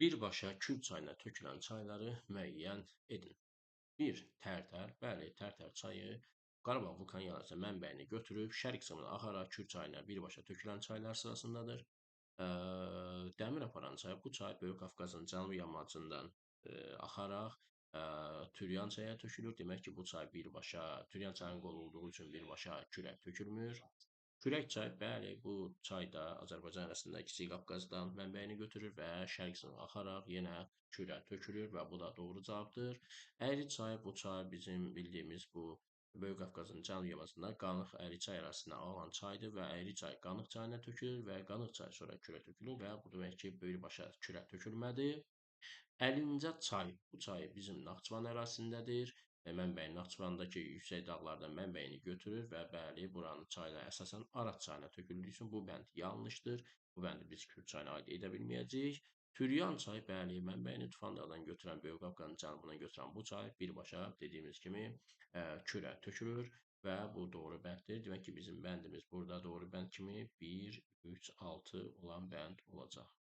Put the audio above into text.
Birbaşa Kür çayına tökülən çayları müəyyən edin. 1. Tərtər. Bəli, Tərtər çayı Qarabağ vulkan yanacağının mənbəyini götürüb şərq qismına axaraq Kür çayına birbaşa tökülən çaylar sırasındadır. Dəmir aparan çay. Bu çay Böyük Qafqazın cənubi yamacından axaraq Türyan çaya tökülür. Demək ki, bu çay birbaşa Türyan çayının qolu olduğu üçün birbaşa Kürə tökülmür. Kürək çay, bəli, bu çay da Azərbaycan ərazisində Kiçik Qafqazdan mənbəyini götürür və şərq qismına axaraq yenə Kürə tökülür və bu da doğru cavabdır. Əyri çay, bu çay bizim bildiyimiz bu Böyük Qafqazın cənub yamacında Qanıq Əyri çay ərazisindən alan çaydır və Əyri çay Qanıq çayına tökülür və Qanıq çayı sonra Kürə tökülür və bu demək ki, birbaşa Kürə tökülmədi. Əlincə çay, bu çay bizim Naxçıvan ərazisindədir. Mənbəyi Naxçıvandakı yüksək dağlardan mənbəyini götürür və bəli, buranın çayına əsasən Araz çayına töküldüyü üçün bu bənd yanlışdır. Bu bəndi biz Kür çayına aid edə bilməyəcəyik. Türyan çayı, bəli, mənbəyini Tufan dağdan götürən, Böyük Qafqazın cənubundan götürən bu çay birbaşa dediyimiz kimi Kürə tökülür və bu doğru bənddir. Demək ki, bizim bəndimiz burada doğru bənd kimi 1, 3, 6 olan bənd olacaq.